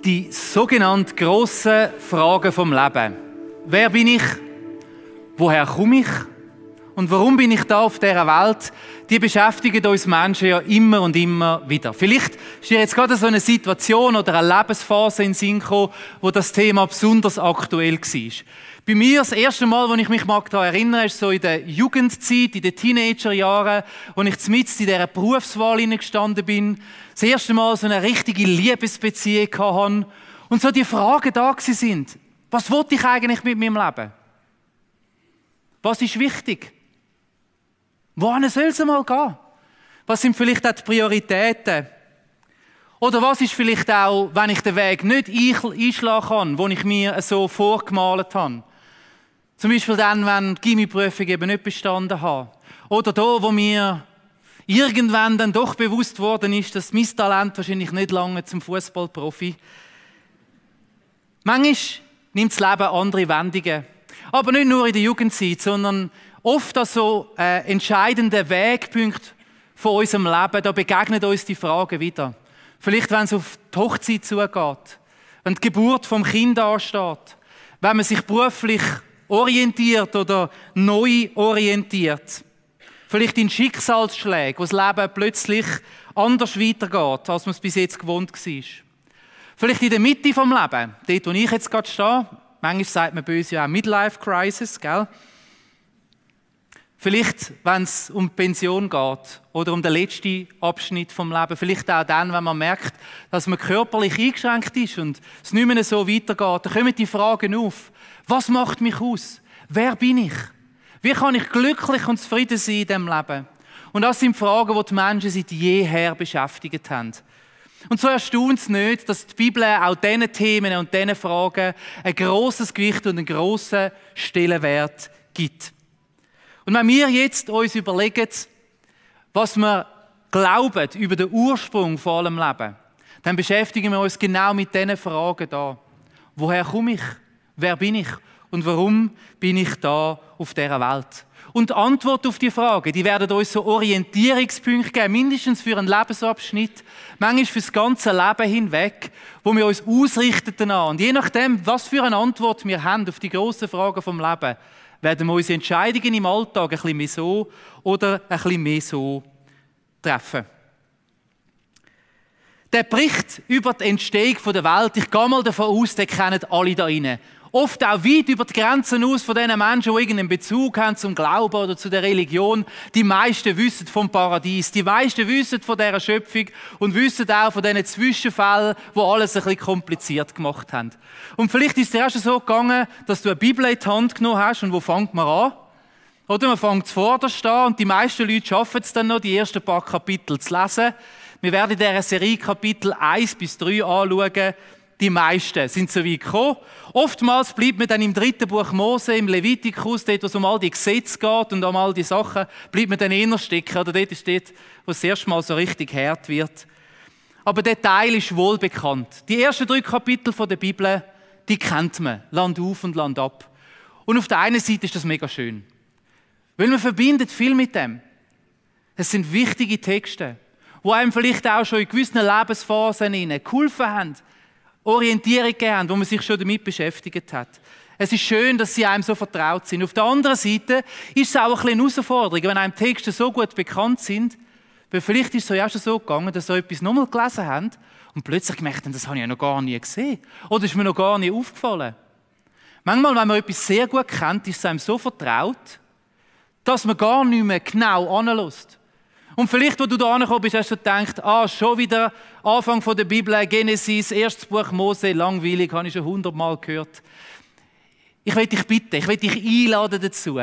Die sogenannten grossen Fragen vom Leben. Wer bin ich? Woher komme ich? Und warum bin ich da auf dieser Welt? Die beschäftigen uns Menschen ja immer und immer wieder. Vielleicht ist dir jetzt gerade so eine Situation oder eine Lebensphase in den Sinn gekommen, wo das Thema besonders aktuell war. Bei mir das erste Mal, als ich mich daran erinnere, ist so in der Jugendzeit, in den Teenagerjahren, als ich mitten in dieser Berufswahl hineingestanden bin, das erste Mal so eine richtige Liebesbeziehung hatte und so die Fragen da sind. Was wollte ich eigentlich mit meinem Leben? Was ist wichtig? Wohin soll es mal gehen? Was sind vielleicht auch die Prioritäten? Oder was ist vielleicht auch, wenn ich den Weg nicht einschlagen kann, den ich mir so vorgemalt habe? Zum Beispiel dann, wenn die Gymnasialprüfung eben nicht bestanden habe. Oder da, wo mir irgendwann dann doch bewusst worden ist, dass mein Talent wahrscheinlich nicht lange zum Fußballprofi. Manchmal nimmt das Leben andere Wendungen. Aber nicht nur in der Jugendzeit, sondern oft an so entscheidenden Wegpunkten von unserem Leben, da begegnen uns die Fragen wieder. Vielleicht, wenn es auf die Hochzeit zugeht, wenn die Geburt vom Kind ansteht, wenn man sich beruflich orientiert oder neu orientiert. Vielleicht in Schicksalsschlägen, wo das Leben plötzlich anders weitergeht, als man es bis jetzt gewohnt war. Vielleicht in der Mitte vom Leben, dort, wo ich jetzt gerade stehe. Manchmal sagt man böse ja auch Midlife-Crisis, gell? Vielleicht, wenn es um die Pension geht oder um den letzten Abschnitt vom Leben. Vielleicht auch dann, wenn man merkt, dass man körperlich eingeschränkt ist und es nicht mehr so weitergeht. Da kommen die Fragen auf. Was macht mich aus? Wer bin ich? Wie kann ich glücklich und zufrieden sein in diesem Leben? Und das sind Fragen, die die Menschen seit jeher beschäftigt haben. Und so erstaunt es nicht, dass die Bibel auch diesen Themen und diesen Fragen ein grosses Gewicht und einen grossen Stellenwert gibt. Und wenn wir jetzt uns überlegen, was wir glauben über den Ursprung von allem Leben, dann beschäftigen wir uns genau mit diesen Fragen da. Woher komme ich? Wer bin ich? Und warum bin ich da auf dieser Welt? Und die Antwort auf die Fragen, die werden uns so Orientierungspunkte geben, mindestens für einen Lebensabschnitt, manchmal für das ganze Leben hinweg, wo wir uns ausrichten danach. Und je nachdem, was für eine Antwort wir haben auf die grossen Fragen vom Leben, werden wir unsere Entscheidungen im Alltag ein bisschen mehr so oder ein bisschen mehr so treffen. Der Bericht über die Entstehung der Welt, ich gehe mal davon aus, den kennen alle da rein. Oft auch weit über die Grenzen aus von den Menschen, die irgendeinen Bezug haben zum Glauben oder zu der Religion. Die meisten wissen vom Paradies, die meisten wissen von dieser Schöpfung und wissen auch von diesen Zwischenfällen, die alles ein bisschen kompliziert gemacht haben. Und vielleicht ist es dir auch schon so gegangen, dass du eine Bibel in die Hand genommen hast und wo fängt man an? Oder man fängt zuvorderst an und die meisten Leute schaffen es dann noch, die ersten paar Kapitel zu lesen. Wir werden in dieser Serie Kapitel 1 bis 3 anschauen. Die meisten sind so weit gekommen. Oftmals bleibt man dann im 3. Buch Mose, im Levitikus, dort, wo es um all die Gesetze geht und um all die Sachen, bleibt man dann eher stecken. Oder dort ist dort, wo es das erste Mal so richtig hart wird. Aber der Teil ist wohl bekannt. Die ersten 3 Kapitel der Bibel, die kennt man. Land auf und Land ab. Und auf der einen Seite ist das mega schön. Weil man verbindet viel mit dem. Es sind wichtige Texte, die einem vielleicht auch schon in gewissen Lebensphasen geholfen haben, Orientierung gegeben haben, wo man sich schon damit beschäftigt hat. Es ist schön, dass sie einem so vertraut sind. Auf der anderen Seite ist es auch ein bisschen eine Herausforderung, wenn einem Texte so gut bekannt sind, weil vielleicht ist es ja auch schon so gegangen, dass sie etwas nochmal gelesen haben und plötzlich gemerkt haben, das habe ich ja noch gar nie gesehen. Oder ist mir noch gar nie aufgefallen. Manchmal, wenn man etwas sehr gut kennt, ist es einem so vertraut, dass man gar nicht mehr genau anlässt. Und vielleicht, als du da angekommen bist, hast du gedacht, schon wieder Anfang der Bibel, Genesis, erstes Buch Mose, langweilig, habe ich schon 100-mal gehört. Ich will dich bitten, ich will dich einladen dazu,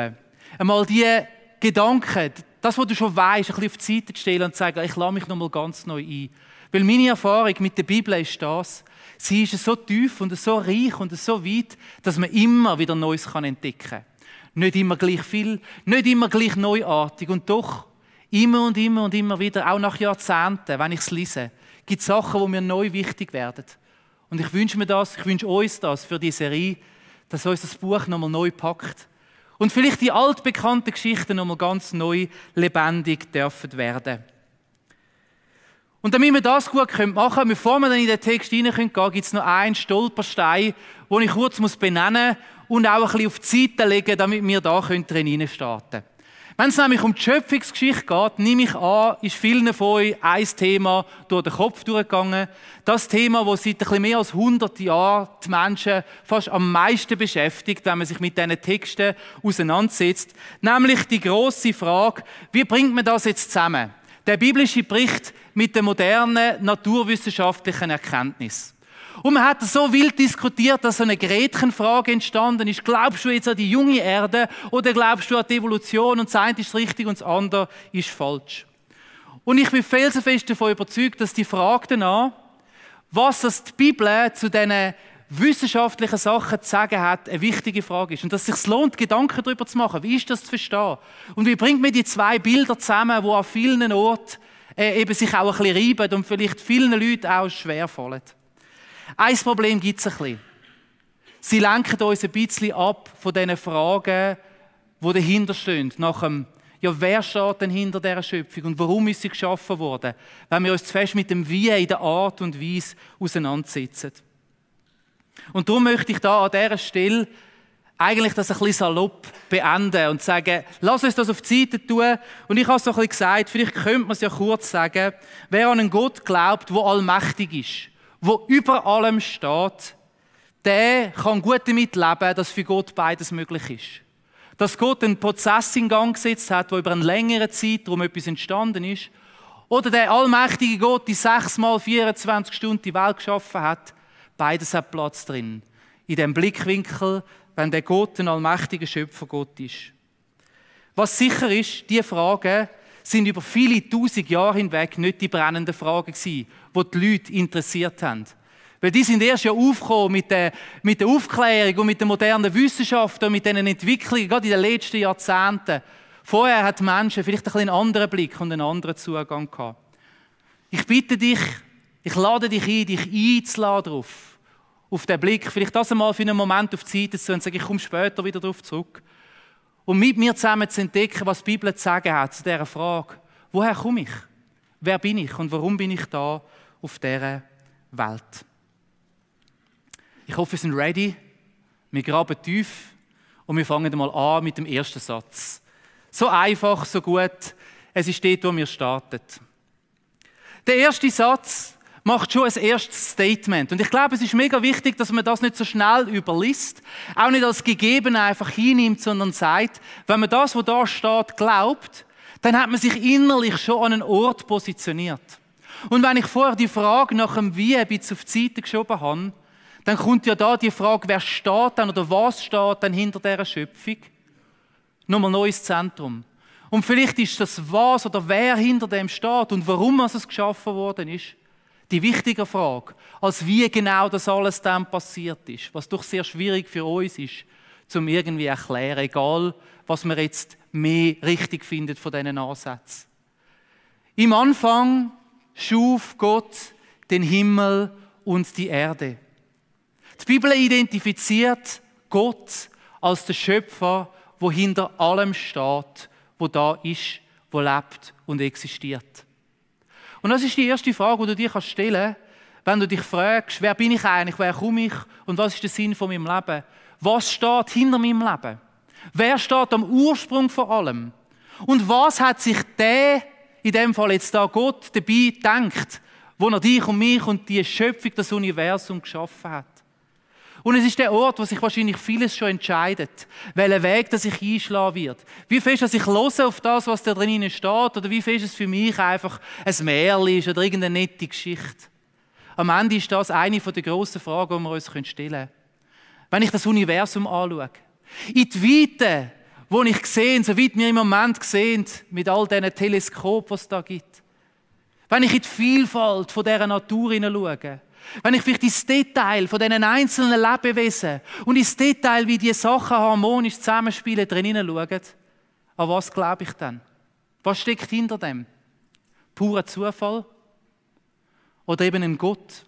einmal diese Gedanken, das, was du schon weißt, ein bisschen auf die Seite zu stellen und zu sagen, ich lasse mich nochmal ganz neu ein. Weil meine Erfahrung mit der Bibel ist das, sie ist so tief und so reich und so weit, dass man immer wieder Neues entdecken kann. Nicht immer gleich viel, nicht immer gleich neuartig und doch immer und immer und immer wieder, auch nach Jahrzehnten, wenn ich es lese, gibt es Sachen, die mir neu wichtig werden. Und ich wünsche mir das, ich wünsche uns das für diese Serie, dass uns das Buch nochmal neu packt. Und vielleicht die altbekannten Geschichten nochmal ganz neu lebendig dürfen werden. Und damit wir das gut machen können, bevor wir dann in den Text hineingehen können, gibt es noch einen Stolperstein, den ich kurz benennen muss und auch ein bisschen auf die Seite legen, damit wir da drin starten können. Wenn es nämlich um die Schöpfungsgeschichte geht, nehme ich an, ist vielen von euch ein Thema durch den Kopf durchgegangen. Das Thema, das seit ein bisschen mehr als 100 Jahren die Menschen fast am meisten beschäftigt, wenn man sich mit diesen Texten auseinandersetzt. Nämlich die grosse Frage, wie bringt man das jetzt zusammen? Der biblische Bericht mit der modernen naturwissenschaftlichen Erkenntnis. Und man hat so wild diskutiert, dass so eine Gretchenfrage entstanden ist. Glaubst du jetzt an die junge Erde oder glaubst du an die Evolution und das eine ist richtig und das andere ist falsch? Und ich bin felsenfest davon überzeugt, dass die Frage danach, was das die Bibel zu diesen wissenschaftlichen Sachen zu sagen hat, eine wichtige Frage ist. Und dass es sich lohnt, Gedanken darüber zu machen. Wie ist das zu verstehen? Und wie bringt man die zwei Bilder zusammen, die an vielen Orten eben sich auch ein bisschen reiben und vielleicht vielen Leuten auch schwerfallen? Ein Problem gibt es ein bisschen. Sie lenken uns ein bisschen ab von diesen Fragen, die dahinter stehen. Nach dem, ja, wer steht denn hinter dieser Schöpfung und warum ist sie geschaffen worden? Wenn wir uns zu fest mit dem Wie in der Art und Weise auseinandersetzen. Und darum möchte ich da an dieser Stelle eigentlich das ein bisschen salopp beenden und sagen, lass uns das auf die Seite tun. Und ich habe es so ein bisschen gesagt, vielleicht könnte man es ja kurz sagen, wer an einen Gott glaubt, der allmächtig ist, wo über allem steht, der kann gut damit leben, dass für Gott beides möglich ist. Dass Gott einen Prozess in Gang gesetzt hat, wo über einen längeren Zeitraum etwas entstanden ist. Oder der allmächtige Gott, die 6 mal 24 Stunden die Welt geschaffen hat. Beides hat Platz drin. In dem Blickwinkel, wenn der Gott ein allmächtiger Schöpfergott ist. Was sicher ist, diese Fragen sind über viele tausend Jahre hinweg nicht die brennenden Fragen gewesen, die die Leute interessiert haben. Weil die sind erst ja aufgekommen mit der Aufklärung und mit der modernen Wissenschaft und mit diesen Entwicklungen, gerade in den letzten Jahrzehnten. Vorher hatten die Menschen vielleicht ein bisschen einen anderen Blick und einen anderen Zugang gehabt. Ich bitte dich, ich lade dich ein, dich einzuladen auf den Blick. Vielleicht das einmal für einen Moment auf die Seite zu und sagen, ich komme später wieder darauf zurück. Und mit mir zusammen zu entdecken, was die Bibel zu sagen hat zu dieser Frage. Woher komme ich? Wer bin ich und warum bin ich da auf dieser Welt? Ich hoffe, wir sind ready. Wir graben tief und wir fangen mal an mit dem ersten Satz. So einfach, so gut. Es ist dort, wo wir starten. Der erste Satz macht schon ein erstes Statement. Und ich glaube, es ist mega wichtig, dass man das nicht so schnell überliest, auch nicht als gegeben einfach hinnimmt, sondern sagt, wenn man das, was da steht, glaubt, dann hat man sich innerlich schon an einen Ort positioniert. Und wenn ich vorher die Frage nach dem Wie ein bisschen auf die Seite geschoben habe, dann kommt ja da die Frage, wer steht dann oder was steht dann hinter dieser Schöpfung? Nochmal neu ins Zentrum. Und vielleicht ist das was oder wer hinter dem steht und warum es geschaffen worden ist, die wichtige Frage, als wie genau das alles dann passiert ist, was doch sehr schwierig für uns ist, zum irgendwie erklären, egal was man jetzt mehr richtig findet von diesen Ansätzen. Im Anfang schuf Gott den Himmel und die Erde. Die Bibel identifiziert Gott als der Schöpfer, der hinter allem steht, wo da ist, wo lebt und existiert. Und das ist die erste Frage, die du dir stellen kannst, wenn du dich fragst, wer bin ich eigentlich, wer komme ich und was ist der Sinn von meinem Leben? Was steht hinter meinem Leben? Wer steht am Ursprung von allem? Und was hat sich der, in dem Fall jetzt da Gott, dabei gedacht, wo er dich und mich und die Schöpfung, das Universum geschaffen hat? Und es ist der Ort, wo sich wahrscheinlich vieles schon entscheidet, welchen Weg das ich einschlagen wird. Wie fest, dass ich höre auf das, was da drinnen steht, oder wie fest es für mich einfach ein Märchen ist oder irgendeine nette Geschichte. Am Ende ist das eine der grossen Fragen, die wir uns stellen können. Wenn ich das Universum anschaue, in die Weite, wo ich sehe, so weit wir im Moment sehen, mit all diesen Teleskopen, die es da gibt. Wenn ich in die Vielfalt von dieser Natur hineinschaue, wenn ich vielleicht ins Detail von diesen einzelnen Lebewesen und ins Detail, wie die Sachen harmonisch zusammenspielen, drin hineinschaue, an was glaube ich dann? Was steckt hinter dem? Purer Zufall? Oder eben ein Gott?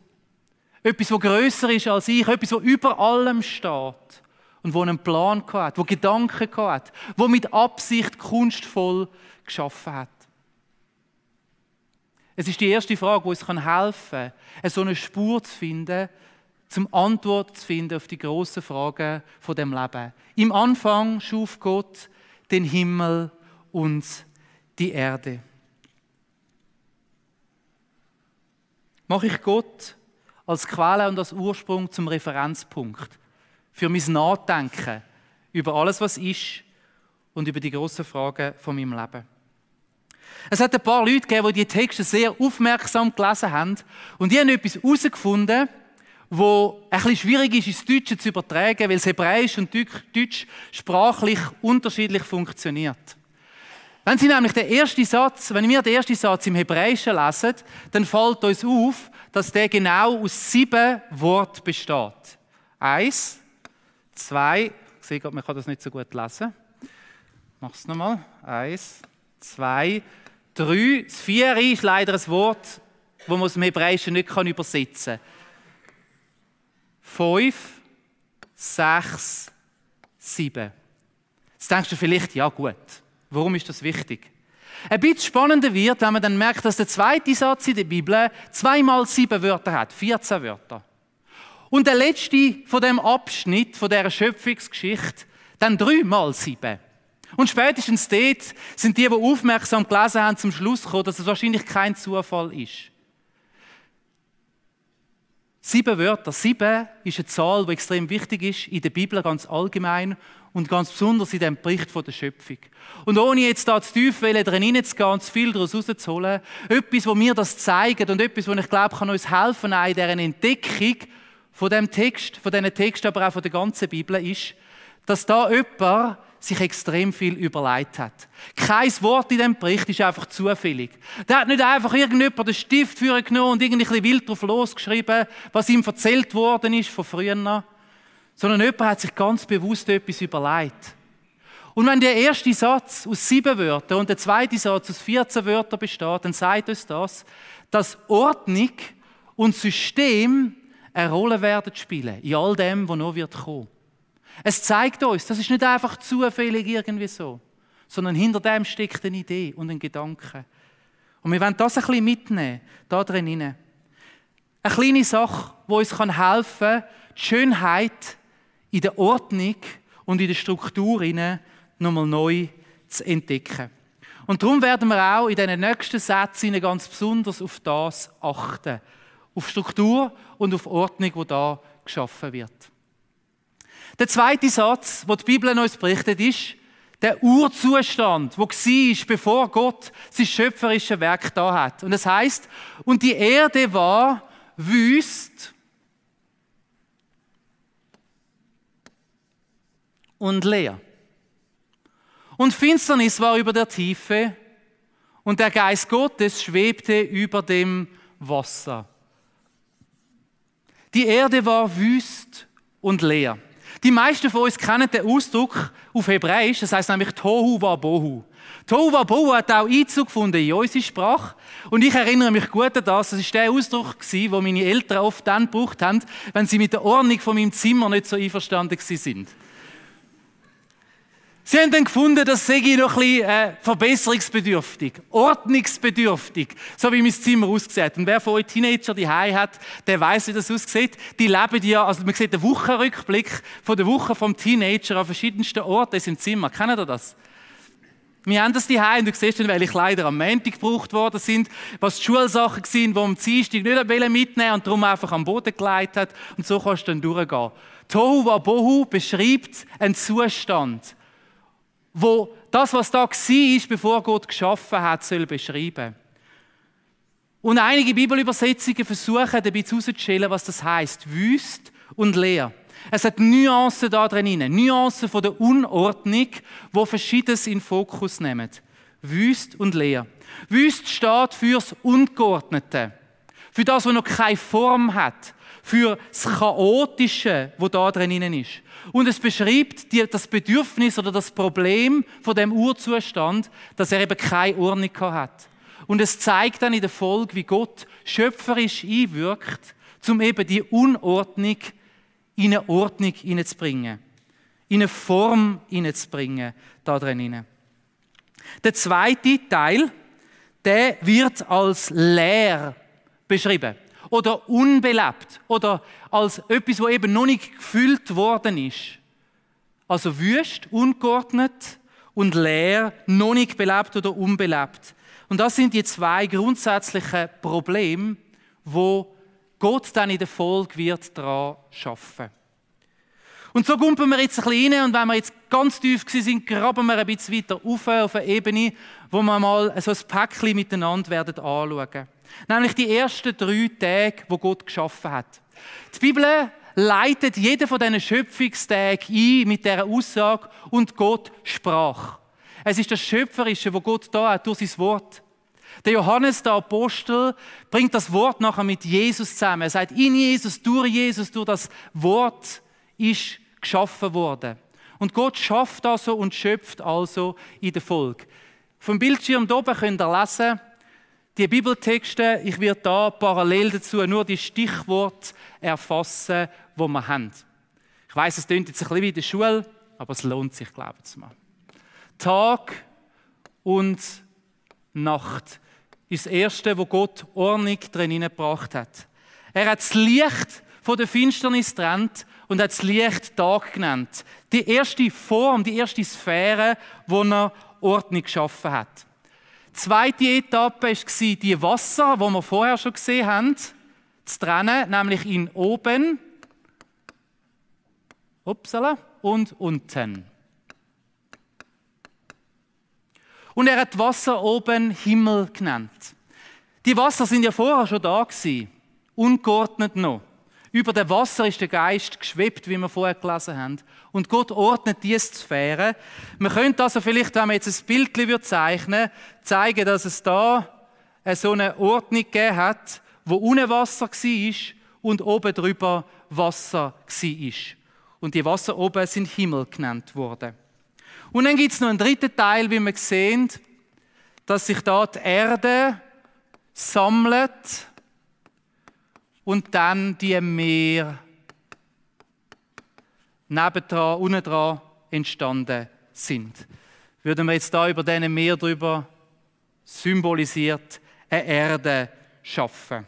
Etwas, das grösser ist als ich, etwas, das über allem steht und wo einen Plan hat, wo Gedanken hat, wo mit Absicht kunstvoll geschaffen hat. Es ist die erste Frage, die uns helfen kann, so eine Spur zu finden, zum Antwort zu finden auf die grossen Fragen von dem Leben. Im Anfang schuf Gott den Himmel und die Erde. Mache ich Gott als Quelle und als Ursprung zum Referenzpunkt für mein Nachdenken über alles, was ist und über die grossen Fragen von meinem Leben. Es hat ein paar Leute gegeben, die Texte sehr aufmerksam gelesen haben und die haben etwas herausgefunden, wo ein bisschen schwierig ist, ins Deutsche zu übertragen, weil das Hebräisch und Deutsch sprachlich unterschiedlich funktioniert. Wenn wir den ersten Satz im Hebräischen lesen, dann fällt uns auf, dass der genau aus 7 Worten besteht. 1, 2, ich sehe gerade, man kann das nicht so gut lesen. Ich mache es nochmal. 1, 2, 3. Das 4 ist leider ein Wort, das man aus dem Hebräischen nicht übersetzen kann. 5, 6, 7. Jetzt denkst du vielleicht, ja gut, warum ist das wichtig? Ein bisschen spannender wird, wenn man dann merkt, dass der zweite Satz in der Bibel 2 mal 7 Wörter hat, 14 Wörter. Und der letzte von dem Abschnitt, von dieser Schöpfungsgeschichte, dann 3 mal 7. Und spätestens dort sind die aufmerksam gelesen haben, zum Schluss gekommen, dass es wahrscheinlich kein Zufall ist. 7 Wörter. 7 ist eine Zahl, die extrem wichtig ist, in der Bibel ganz allgemein und ganz besonders in dem Bericht von der Schöpfung. Und ohne jetzt da zu tief drin hineinzugehen und zu viel daraus rauszuholen, etwas, wo mir das zeigt und etwas, wo ich glaube, kann uns helfen in dieser Entdeckung von diesem Text, von diesen Texten, aber auch von der ganzen Bibel, ist, dass da jemand sich extrem viel überlegt hat. Kein Wort in diesem Bericht ist einfach zufällig. Da hat nicht einfach irgendjemand den Stift genommen und irgendwie ein bisschen wild drauf losgeschrieben, was ihm erzählt worden ist von früher, sondern jemand hat sich ganz bewusst etwas überlegt. Und wenn der erste Satz aus 7 Wörtern und der zweite Satz aus 14 Wörtern besteht, dann sagt uns das, dass Ordnung und System eine Rolle werden spielen in all dem, was noch wird kommen. Es zeigt uns, das ist nicht einfach zufällig irgendwie so, sondern hinter dem steckt eine Idee und ein Gedanke. Und wir wollen das ein bisschen mitnehmen, da drin. Eine kleine Sache, die uns helfen kann, die Schönheit in der Ordnung und in der Struktur nochmal neu zu entdecken. Und darum werden wir auch in diesen nächsten Sätzen ganz besonders auf das achten. Auf Struktur und auf Ordnung, die da geschaffen wird. Der zweite Satz, den die Bibel uns berichtet, ist der Urzustand, der war, bevor Gott sein schöpferisches Werk da hat. Und es heißt: Und die Erde war wüst und leer. Und Finsternis war über der Tiefe, und der Geist Gottes schwebte über dem Wasser. Die Erde war wüst und leer. Die meisten von uns kennen den Ausdruck auf Hebräisch, das heisst nämlich Tohu Wabohu. Tohu Wabohu hat auch Einzug gefunden in unsere Sprache. Und ich erinnere mich gut an das. Das war der Ausdruck, den meine Eltern oft dann gebraucht haben, wenn sie mit der Ordnung von meinem Zimmer nicht so einverstanden waren. Sie haben dann gefunden, das sei noch ein bisschen verbesserungsbedürftig, ordnungsbedürftig, so wie mein Zimmer aussieht. Und wer von euch Teenager daheim hat, der weiss, wie das aussieht. Die leben ja, also man sieht den Wochenrückblick von der Woche vom Teenager an verschiedensten Orten in seinem Zimmer. Kennt ihr das? Wir haben das daheim und du siehst dann, welche Kleider am Montag gebraucht worden sind, was die Schulsachen waren, die am Dienstag nicht mitnehmen und darum einfach am Boden gelegt hat. Und so kannst du dann durchgehen. Tohu Wabohu beschreibt einen Zustand, wo das, was da war, bevor Gott geschaffen hat, soll beschreiben. Und einige Bibelübersetzungen versuchen, dabei herauszustellen, was das heisst. Wüst und leer. Es hat Nuancen da drin, Nuancen von der Unordnung, die Verschiedenes in den Fokus nehmen. Wüst und leer. Wüst steht fürs Ungeordnete, für das, was noch keine Form hat, für das Chaotische, das da drin ist. Und es beschreibt das Bedürfnis oder das Problem von dem Urzustand, dass er eben keine Ordnung hat. Und es zeigt dann in der Folge, wie Gott schöpferisch einwirkt, um eben die Unordnung in eine Ordnung hineinzubringen, in eine Form hineinzubringen, da drin. Der zweite Teil, der wird als leer beschrieben oder unbelebt oder als etwas, das eben noch nicht gefüllt worden ist. Also wüst, ungeordnet und leer, noch nicht belebt oder unbelebt. Und das sind die zwei grundsätzlichen Probleme, wo Gott dann in der Folge wird daran arbeiten. Und so gumpen wir jetzt ein bisschen rein und wenn wir jetzt ganz tief sind, graben wir ein bisschen weiter auf eine Ebene, wo wir mal so ein Päckchen miteinander werden anschauen. Nämlich die ersten 3 Tage, die Gott geschaffen hat. Die Bibel leitet jeden von diesen Schöpfungstagen ein mit dieser Aussage und Gott sprach. Es ist das Schöpferische, was Gott da hat durch sein Wort. Der Johannes, der Apostel, bringt das Wort nachher mit Jesus zusammen. Er sagt, in Jesus, durch das Wort ist geschaffen worden. Und Gott schafft also und schöpft also in der Folge. Vom Bildschirm hier oben könnt ihr lesen, die Bibeltexte, ich werde da parallel dazu nur die Stichworte erfassen, die wir haben. Ich weiss, es klingt jetzt ein bisschen wie in der Schule, aber es lohnt sich, glaubt es mir. Tag und Nacht ist das Erste, wo Gott Ordnung drin hineingebracht hat. Er hat das Licht von der Finsternis getrennt und hat das Licht Tag genannt. Die erste Form, die erste Sphäre, wo er Ordnung geschaffen hat. Die zweite Etappe war die Wasser, die wir vorher schon gesehen haben, zu trennen, nämlich in oben und unten. Und er hat Wasser oben Himmel genannt. Die Wasser sind ja vorher schon da gewesen, ungeordnet noch. Über dem Wasser ist der Geist geschwebt, wie wir vorher gelesen haben. Und Gott ordnet diese Sphäre. Man könnte also vielleicht, wenn man jetzt ein Bild zeichnen, zeigen, dass es da so eine Ordnung gegeben hat, wo unten Wasser war und oben drüber Wasser war. Und die Wasser oben sind Himmel genannt worden. Und dann gibt es noch einen dritten Teil, wie wir sehen, dass sich da die Erde sammelt und dann die Meer nebendran, unten dran entstanden sind. Würden wir jetzt da über diese Meer drüber symbolisiert eine Erde schaffen.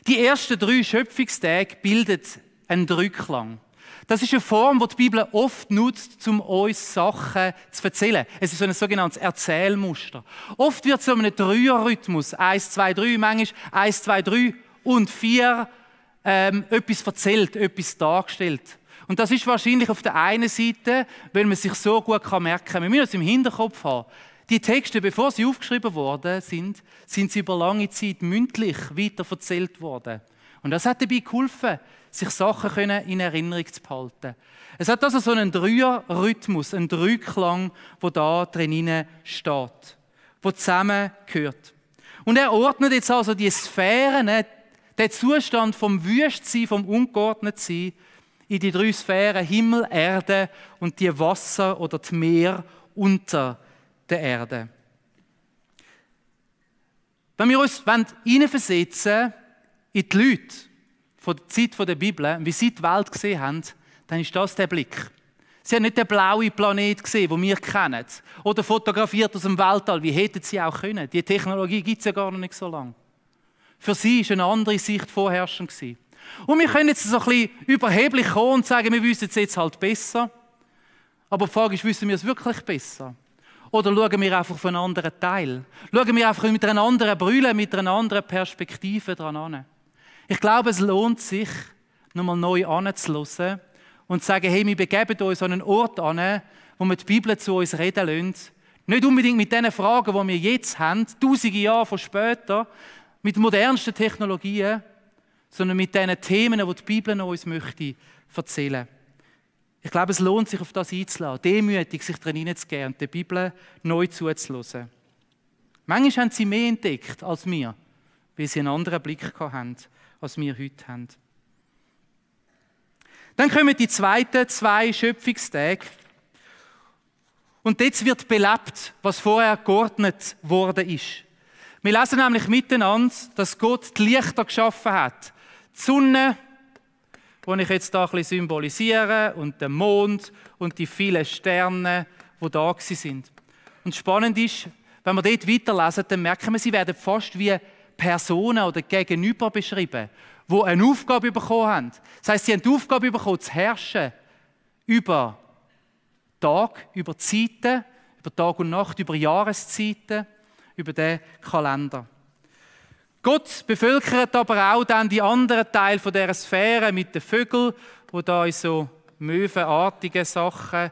Die ersten 3 Schöpfungstage bilden einen Dreiklang. Das ist eine Form, die die Bibel oft nutzt, um uns Sachen zu erzählen. Es ist so ein sogenanntes Erzählmuster. Oft wird so in einem Dreierrhythmus, 1, 2, 3, manchmal 1, 2, 3 und 4 etwas erzählt, etwas dargestellt. Und das ist wahrscheinlich auf der einen Seite, weil man sich so gut merken kann. Wir müssen es im Hinterkopf haben. Die Texte, bevor sie aufgeschrieben worden sind sie über lange Zeit mündlich weiterverzählt worden. Und das hat dabei geholfen, sich Sachen in Erinnerung zu behalten. Es hat also so einen Dreierrhythmus, einen Dreiklang, der da drin steht, der zusammengehört. Und er ordnet jetzt also die Sphären, den Zustand vom Wüstsein, vom Ungeordnetsein, in die 3 Sphären Himmel, Erde und die Wasser oder die Meer unter der Erde. Wenn wir uns hineinversetzen in die Leute von der Zeit der Bibel, wie sie die Welt gesehen haben, dann ist das der Blick. Sie haben nicht den blauen Planet gesehen, den wir kennen, oder fotografiert aus dem Weltall. Wie hätten sie auch können? Die Technologie gibt es ja gar noch nicht so lange. Für sie war eine andere Sicht vorherrschend. Und wir können jetzt so ein bisschen überheblich kommen und sagen, wir wissen es jetzt halt besser. Aber die Frage ist, wissen wir es wirklich besser? Oder schauen wir einfach auf einen anderen Teil? Schauen wir einfach mit einer anderen Brille, mit einer anderen Perspektive dran an? Ich glaube, es lohnt sich, nochmal neu anzuhören und zu sagen, hey, wir begeben uns an einen Ort an, wo wir die Bibel zu uns reden lassen. Nicht unbedingt mit den Fragen, die wir jetzt haben, tausende Jahre von später, mit modernsten Technologien, sondern mit den Themen, die die Bibel uns möchte erzählen. Ich glaube, es lohnt sich, auf das einzulassen, demütig sich darin hineinzugehen und die Bibel neu zuzuhören. Manchmal haben sie mehr entdeckt als wir, weil sie einen anderen Blick hatten, als wir heute haben. Dann kommen die zweiten 2 Schöpfungstage. Und jetzt wird belebt, was vorher geordnet worden ist. Wir lesen nämlich miteinander, dass Gott die Lichter geschaffen hat. Die Sonne, die ich jetzt da ein bisschen symbolisiere, und den Mond und die vielen Sterne, die da sind. Und spannend ist, Wenn wir dort weiterlesen, dann merken wir, sie werden fast wie Personen oder Gegenüber beschrieben, die eine Aufgabe bekommen haben. Das heisst, sie haben die Aufgabe bekommen, zu herrschen über Tag, über Zeiten, über Tag und Nacht, über Jahreszeiten, über den Kalender. Gott bevölkert aber auch dann die anderen Teile von dieser Sphäre mit den Vögeln, wo da in so möwenartige Sachen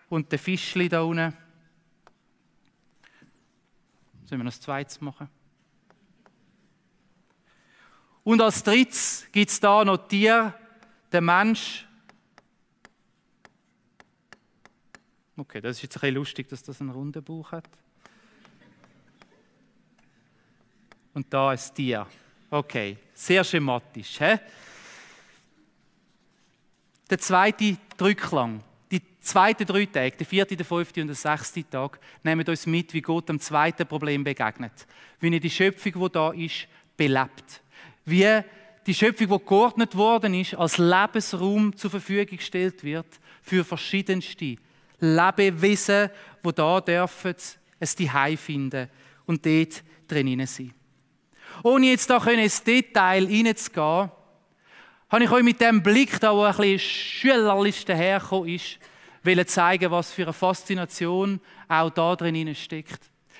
und den Fischli da unten. Sollen wir noch das Zweites machen? Und als Drittes gibt es da noch Tiere, der Mensch. Okay, das ist jetzt ein bisschen lustig, dass das einen runden Bauch hat. Und da ein Tier. Okay, sehr schematisch. He? Der zweite Drückklang, die zweiten 3 Tage, der 4., der 5. und der 6. Tag, nehmen uns mit, wie Gott dem zweiten Problem begegnet. Wie er die Schöpfung, die da ist, belebt. Wie die Schöpfung, die geordnet worden ist, als Lebensraum zur Verfügung gestellt wird für verschiedenste Lebewesen, die da dürfen ein Zuhause finden und dort drin sein. Ohne jetzt da ins Detail hineinzugehen, habe ich euch mit dem Blick, da wo ein bisschen schülerlich dahergekommen ist, zeigen, was für eine Faszination auch da drin steckt.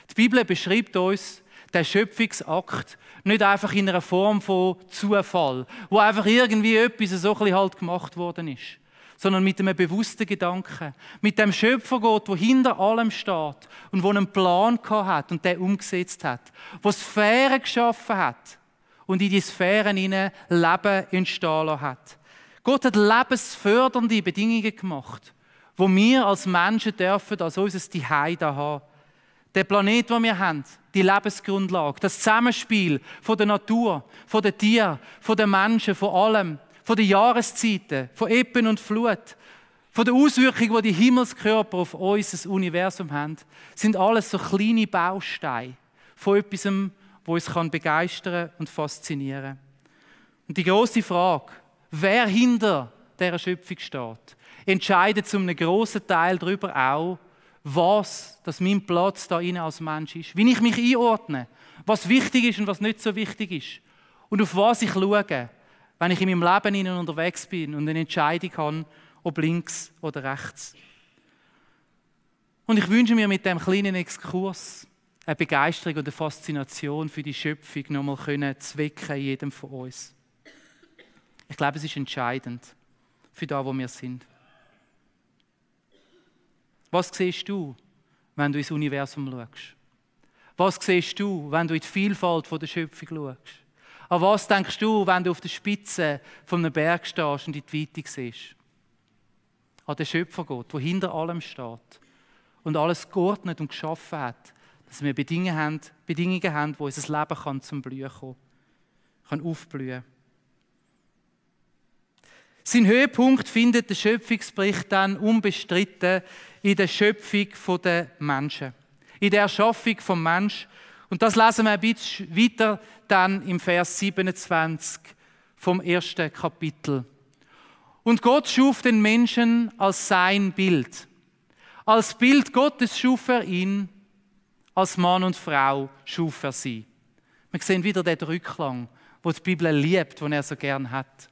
Die Bibel beschreibt uns den Schöpfungsakt nicht einfach in einer Form von Zufall, wo einfach irgendwie etwas so ein bisschen halt gemacht worden ist, sondern mit einem bewussten Gedanken, mit dem Schöpfergott, der hinter allem steht und der einen Plan hat und den umgesetzt hat, der Sphären geschaffen hat und in die Sphären hinein Leben entstehen lassen hat. Gott hat lebensfördernde Bedingungen gemacht, wo wir als Menschen dürfen als unser Zuhause haben. Der Planet, den wir haben, die Lebensgrundlage, das Zusammenspiel von der Natur, von den Tieren, von den Menschen, von allem, von den Jahreszeiten, von Ebbe und Flut, von den Auswirkungen, die die Himmelskörper auf unser Universum haben, sind alles so kleine Bausteine von etwas, was uns begeistern und faszinieren kann. Und die grosse Frage, wer hinter dieser Schöpfung steht, entscheidet zu einem grossen Teil darüber auch, was dass mein Platz da innen als Mensch ist, wie ich mich einordne, was wichtig ist und was nicht so wichtig ist und auf was ich schaue, wenn ich in meinem Leben innen unterwegs bin und eine Entscheidung habe, ob links oder rechts. Und ich wünsche mir mit diesem kleinen Exkurs eine Begeisterung und eine Faszination für die Schöpfung nochmal zu wecken in jedem von uns. Ich glaube, es ist entscheidend für da, wo wir sind. Was siehst du, wenn du ins Universum schaust? Was siehst du, wenn du in die Vielfalt der Schöpfung schaust? An was denkst du, wenn du auf der Spitze von einem Berg stehst und in die Weite siehst? An den Schöpfergott, der hinter allem steht und alles geordnet und geschaffen hat, dass wir Bedingungen haben, wo unser Leben zum Blühen kommen kann, aufblühen. Sein Höhepunkt findet der Schöpfungsbericht dann unbestritten in der Schöpfung der Menschen, in der Erschaffung des Menschen. Und das lesen wir ein bisschen weiter dann im Vers 27 vom 1. Kapitel. Und Gott schuf den Menschen als sein Bild. Als Bild Gottes schuf er ihn, als Mann und Frau schuf er sie. Wir sehen wieder den Rückklang, den die Bibel liebt, den er so gern hat.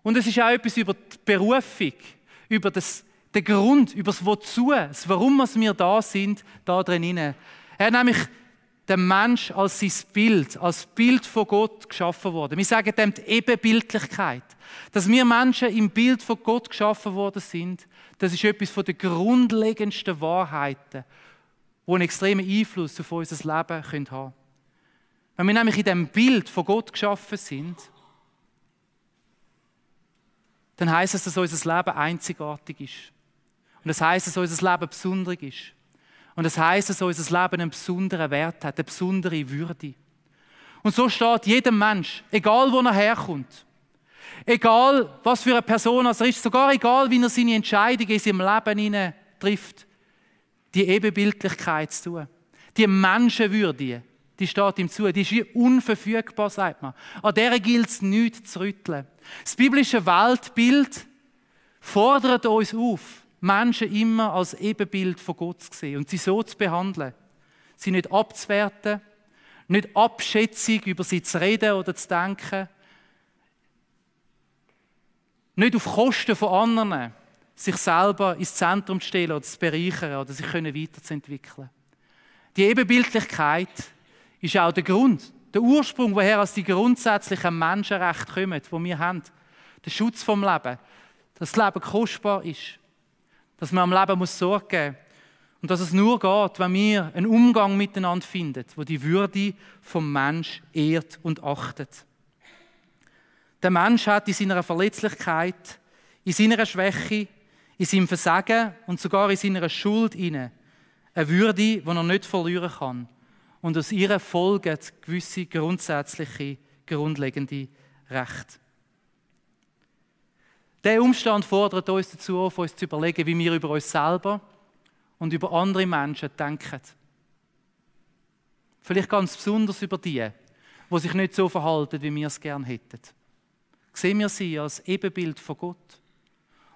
Und es ist auch etwas über die Berufung, über den Grund, über das Wozu, das Warum wir da sind, da drin. Er hat nämlich den Mensch als sein Bild, als Bild von Gott geschaffen worden. Wir sagen dem die Ebenbildlichkeit. Dass wir Menschen im Bild von Gott geschaffen worden sind, das ist etwas von den grundlegendsten Wahrheiten, die einen extremen Einfluss auf unser Leben haben können. Wenn wir nämlich in dem Bild von Gott geschaffen sind, dann heisst es, dass unser Leben einzigartig ist. Und das heisst, dass unser Leben besonders ist. Und das heisst, dass unser Leben einen besonderen Wert hat, eine besondere Würde. Und so steht jedem Mensch, egal wo er herkommt, egal was für eine Person er ist, sogar egal wie er seine Entscheidungen in seinem Leben trifft, die Ebenbildlichkeit zu tun. Die Menschenwürde, die steht ihm zu, die ist wie unverfügbar, sagt man. An der gilt es nichts zu rütteln. Das biblische Weltbild fordert uns auf, Menschen immer als Ebenbild von Gott zu sehen und sie so zu behandeln. sie nicht abzuwerten, nicht abschätzig über sie zu reden oder zu denken, nicht auf Kosten von anderen, sich selber ins Zentrum zu stellen oder zu bereichern oder sich weiterzuentwickeln. Die Ebenbildlichkeit ist auch der Grund, der Ursprung, woher die grundsätzlichen Menschenrechte kommen, die wir haben. Der Schutz vom Leben, dass das Leben kostbar ist, dass man am Leben Sorge geben muss und dass es nur geht, wenn wir einen Umgang miteinander finden, wo die Würde vom Mensch ehrt und achtet. Der Mensch hat in seiner Verletzlichkeit, in seiner Schwäche, in seinem Versagen und sogar in seiner Schuld eine Würde, die er nicht verlieren kann. Und aus ihr folgen gewisse grundsätzliche, grundlegende Rechte. Dieser Umstand fordert uns dazu auf, uns zu überlegen, wie wir über uns selber und über andere Menschen denken. Vielleicht ganz besonders über die sich nicht so verhalten, wie wir es gerne hätten. Sehen wir sie als Ebenbild von Gott,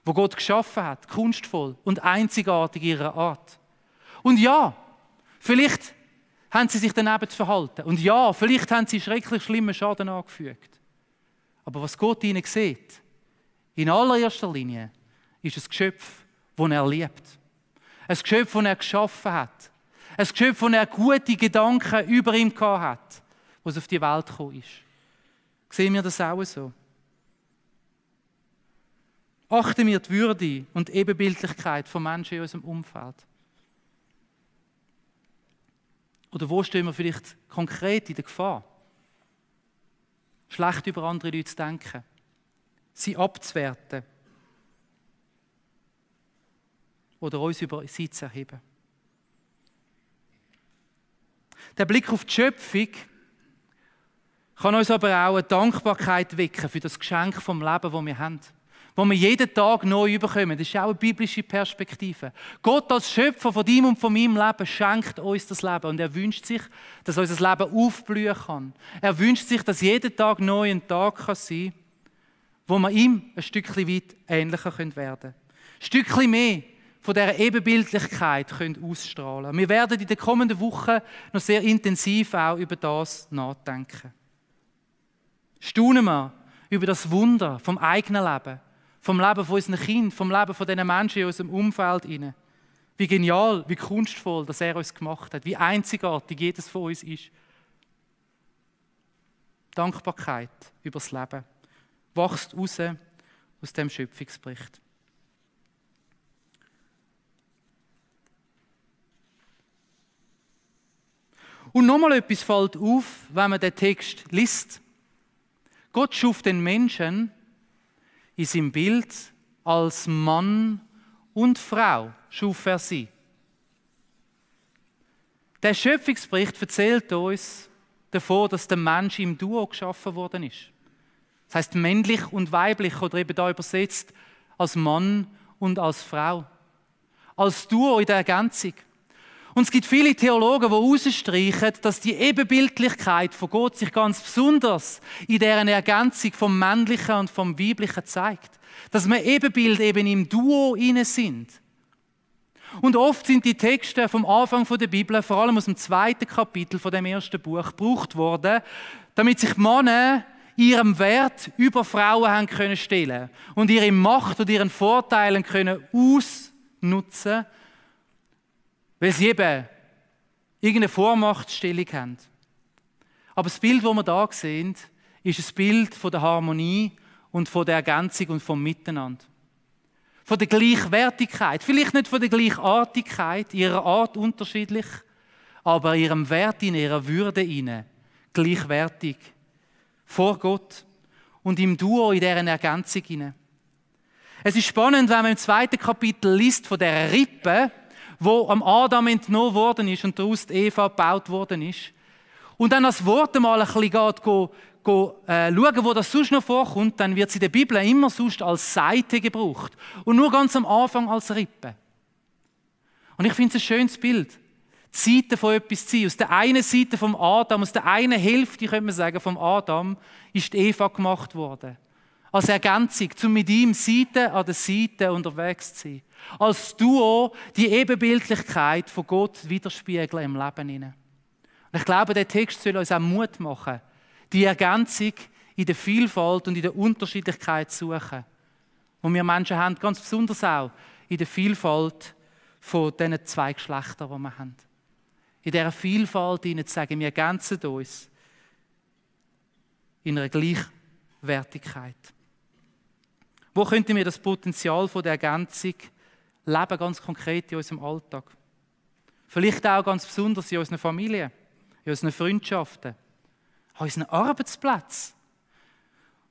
wo Gott geschaffen hat, kunstvoll und einzigartig in ihrer Art. Und ja, vielleicht haben sie sich daneben verhalten. Und ja, vielleicht haben sie schrecklich schlimmen Schaden angefügt. Aber was Gott ihnen sieht, in allererster Linie, ist ein Geschöpf, das er liebt. Ein Geschöpf, das er geschaffen hat. Ein Geschöpf, das er gute Gedanken über ihm gehabt hat, was auf die Welt gekommen ist. Sehen wir das auch so? Achten wir die Würde und die Ebenbildlichkeit von Menschen in unserem Umfeld? Oder wo stehen wir vielleicht konkret in der Gefahr, schlecht über andere Leute zu denken, sie abzuwerten oder uns über sie zu erheben? Der Blick auf die Schöpfung kann uns aber auch eine Dankbarkeit wecken für das Geschenk vom Leben, das wir haben. Wo wir jeden Tag neu bekommen. Das ist auch eine biblische Perspektive. Gott als Schöpfer von deinem und von meinem Leben schenkt uns das Leben. Und er wünscht sich, dass unser Leben aufblühen kann. Er wünscht sich, dass jeden Tag neu ein Tag sein kann, wo wir ihm ein Stückchen weit ähnlicher werden können. Ein Stückchen mehr von dieser Ebenbildlichkeit können ausstrahlen. Wir werden in den kommenden Wochen noch sehr intensiv auch über das nachdenken. Staunen wir über das Wunder vom eigenen Leben, vom Leben von unseren Kindern, vom Leben von diesen Menschen in unserem Umfeld. Wie genial, wie kunstvoll, dass er uns gemacht hat, wie einzigartig jedes von uns ist. Dankbarkeit über das Leben wächst raus aus dem Schöpfungsbericht. Und nochmal etwas fällt auf, wenn man den Text liest. Gott schuf den Menschen in seinem Bild als Mann und Frau, schuf er sie. Der Schöpfungsbericht erzählt uns davon, dass der Mensch im Duo geschaffen worden ist. Das heisst männlich und weiblich oder eben da übersetzt als Mann und als Frau. Als Duo in der Ergänzung. Und es gibt viele Theologen, die herausstreichen, dass die Ebenbildlichkeit von Gott sich ganz besonders in deren Ergänzung vom Männlichen und vom Weiblichen zeigt. Dass wir Ebenbild eben im Duo inne sind. Und oft sind die Texte vom Anfang der Bibel, vor allem aus dem 2. Kapitel von dem ersten Buch, gebraucht worden, damit sich Männer ihrem Wert über Frauen haben können stellen und ihre Macht und ihren Vorteilen können ausnutzen, weil sie eben irgendeine Vormachtstellung haben. Aber das Bild, das wir da sehen, ist ein Bild von der Harmonie und von der Ergänzung und vom Miteinander. Von der Gleichwertigkeit. Vielleicht nicht von der Gleichartigkeit, ihrer Art unterschiedlich, aber ihrem Wert, in ihrer Würde gleichwertig. Vor Gott und im Duo in deren Ergänzung. Es ist spannend, wenn man im 2. Kapitel liest von dieser Rippe, wo am Adam entnommen worden ist und daraus die Eva gebaut worden ist. Und dann das Wort einmal ein bisschen schauen, wo das sonst noch vorkommt, dann wird es in der Bibel immer sonst als Seite gebraucht. Und nur ganz am Anfang als Rippe. Und ich finde es ein schönes Bild. Die Seite von etwas zu sein. Aus der einen Seite vom Adam, aus der einen Hälfte, könnte man sagen, vom Adam, ist die Eva gemacht worden. Als Ergänzung, um mit ihm Seite an der Seite unterwegs zu sein. Als Duo die Ebenbildlichkeit von Gott widerspiegeln im Leben hinein. Und ich glaube, der Text soll uns auch Mut machen, die Ergänzung in der Vielfalt und in der Unterschiedlichkeit zu suchen. Und wir Menschen haben, ganz besonders auch in der Vielfalt von diesen zwei Geschlechtern, die wir haben. In dieser Vielfalt ihnen zu sagen, wir ergänzen uns in einer Gleichwertigkeit. Wo könnten wir das Potenzial von der Ergänzung leben, ganz konkret in unserem Alltag? Vielleicht auch ganz besonders in unseren Familien, in unseren Freundschaften, an unseren Arbeitsplätzen.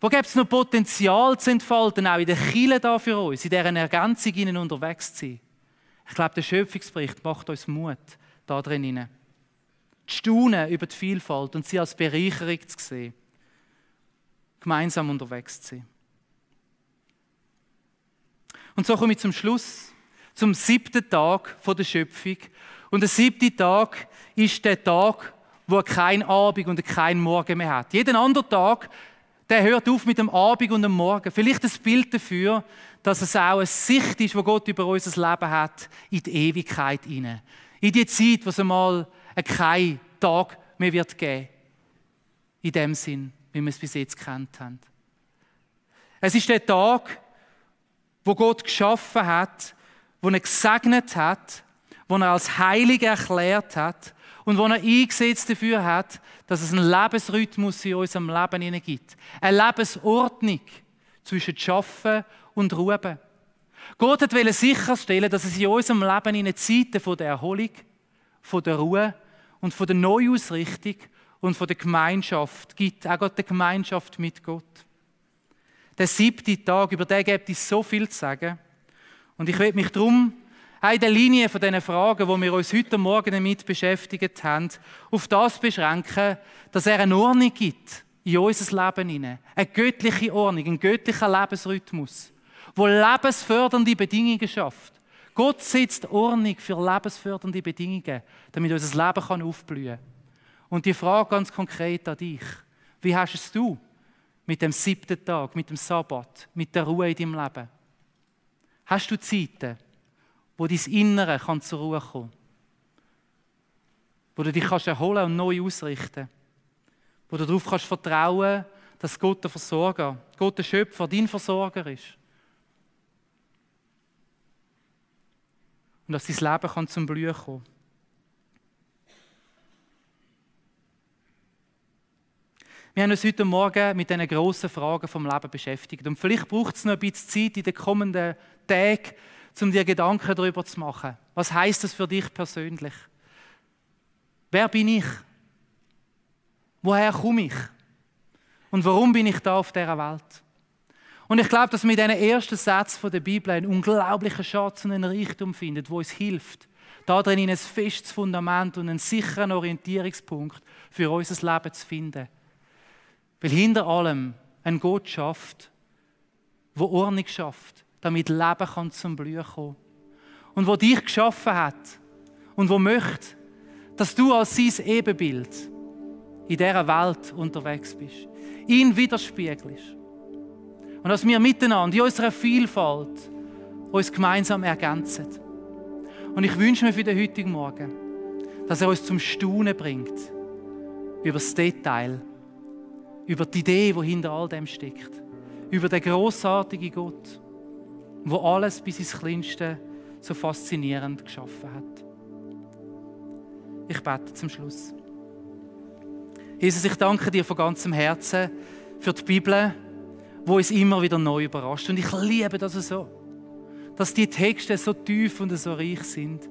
Wo gibt es noch Potenzial zu entfalten, auch in der Kirche da für uns, in dieser Ergänzung ihnen unterwegs zu sein? Ich glaube, der Schöpfungsbericht macht uns Mut, da drin hinein. Zu staunen über die Vielfalt und sie als Bereicherung zu sehen. Gemeinsam unterwegs zu sein. Und so komme ich zum Schluss, zum 7. Tag der Schöpfung. Und der 7. Tag ist der Tag, wo er kein Abend und kein Morgen mehr hat. Jeden anderen Tag, der hört auf mit dem Abend und dem Morgen. Vielleicht ein Bild dafür, dass es auch eine Sicht ist, die Gott über unser Leben hat, in die Ewigkeit hinein. In die Zeit, wo es einmal keinen Tag mehr wird geben. In dem Sinn, wie wir es bis jetzt gekannt haben. Es ist der Tag, wo Gott geschaffen hat, wo er gesegnet hat, wo er als heilig erklärt hat und wo er eingesetzt dafür hat, dass es einen Lebensrhythmus in unserem Leben gibt. Eine Lebensordnung zwischen Schaffen und Ruhen. Gott wollte sicherstellen, dass es in unserem Leben Zeiten von der Erholung, von der Ruhe und von der Neuausrichtung und von der Gemeinschaft gibt. Auch Gott, der Gemeinschaft mit Gott. Der 7. Tag, über den gibt es so viel zu sagen. Und ich will mich darum auch in der Linie von diesen Fragen, die wir uns heute Morgen damit beschäftigt haben, auf das beschränken, dass er eine Ordnung gibt in unser Leben hinein. Eine göttliche Ordnung, ein göttlicher Lebensrhythmus, der lebensfördernde Bedingungen schafft. Gott setzt Ordnung für lebensfördernde Bedingungen, damit unser Leben aufblühen kann. Und die Frage ganz konkret an dich: Wie hast es du mit dem 7. Tag, mit dem Sabbat, mit der Ruhe in deinem Leben? Hast du Zeiten, wo dein Innere zur Ruhe kommen kann? Wo du dich erholen und neu ausrichten kannst? Wo du darauf vertrauen kannst, dass Gott der Versorger, Gott der Schöpfer, dein Versorger ist? Und dass dein Leben zum Blühen kommen kann. Wir haben uns heute Morgen mit diesen grossen Fragen vom Leben beschäftigt. Und vielleicht braucht es noch ein bisschen Zeit in den kommenden Tagen, um dir Gedanken darüber zu machen. Was heisst das für dich persönlich? Wer bin ich? Woher komme ich? Und warum bin ich da auf dieser Welt? Und ich glaube, dass wir in diesen ersten Sätzen der Bibel einen unglaublichen Schatz und einen Reichtum finden, der uns hilft, da drin ein festes Fundament und einen sicheren Orientierungspunkt für unser Leben zu finden. Weil hinter allem ein Gott schafft, der Ordnung schafft, damit Leben zum Blühen kommen kann. Und der dich geschaffen hat und der möchte, dass du als sein Ebenbild in dieser Welt unterwegs bist. Ihn widerspiegelst. Und dass wir miteinander in unserer Vielfalt uns gemeinsam ergänzen. Und ich wünsche mir für den heutigen Morgen, dass er uns zum Staunen bringt über das Detail, über die Idee, die hinter all dem steckt, über den grossartigen Gott, der alles bis ins Kleinste so faszinierend geschaffen hat. Ich bete zum Schluss. Jesus, ich danke dir von ganzem Herzen für die Bibel, die uns immer wieder neu überrascht. Und ich liebe das so, dass die Texte so tief und so reich sind,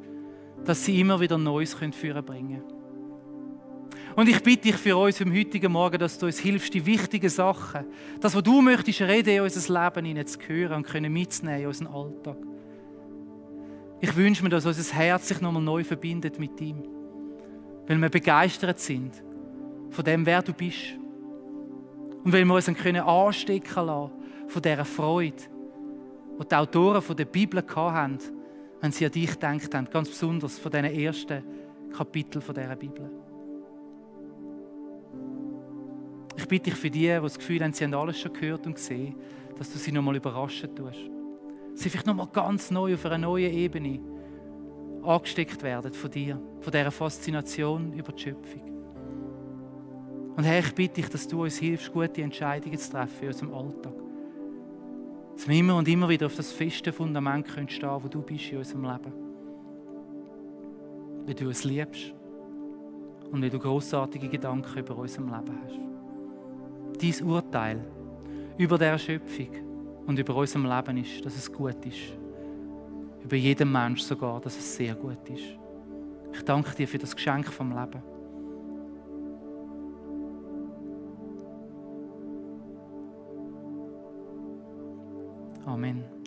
dass sie immer wieder Neues führen können. Und ich bitte dich für uns im heutigen Morgen, dass du uns hilfst, die wichtigen Sachen, das, was du möchtest, reden in unser Leben hinein zu hören und können mitzunehmen in unseren Alltag. Ich wünsche mir, dass unser Herz sich nochmal neu verbindet mit ihm, weil wir begeistert sind von dem, wer du bist. Und weil wir uns anstecken lassen von dieser Freude, die die Autoren der Bibel hatten, wenn sie an dich gedacht haben, ganz besonders von diesen ersten Kapiteln dieser Bibel. Ich bitte dich für die das Gefühl haben, sie haben alles schon gehört und gesehen, dass du sie nochmal überraschen tust. Sie vielleicht nochmal ganz neu auf einer neuen Ebene angesteckt werden von dir, von dieser Faszination über die Schöpfung. Und Herr, ich bitte dich, dass du uns hilfst, gute Entscheidungen zu treffen in unserem Alltag. Dass wir immer und immer wieder auf das feste Fundament stehen können, wo du bist in unserem Leben. Weil du es liebst und weil du grossartige Gedanken über unserem Leben hast. Dein Urteil über dieser Schöpfung und über unserem Leben ist, dass es gut ist. Über jeden Mensch sogar, dass es sehr gut ist. Ich danke dir für das Geschenk vom Leben. Amen.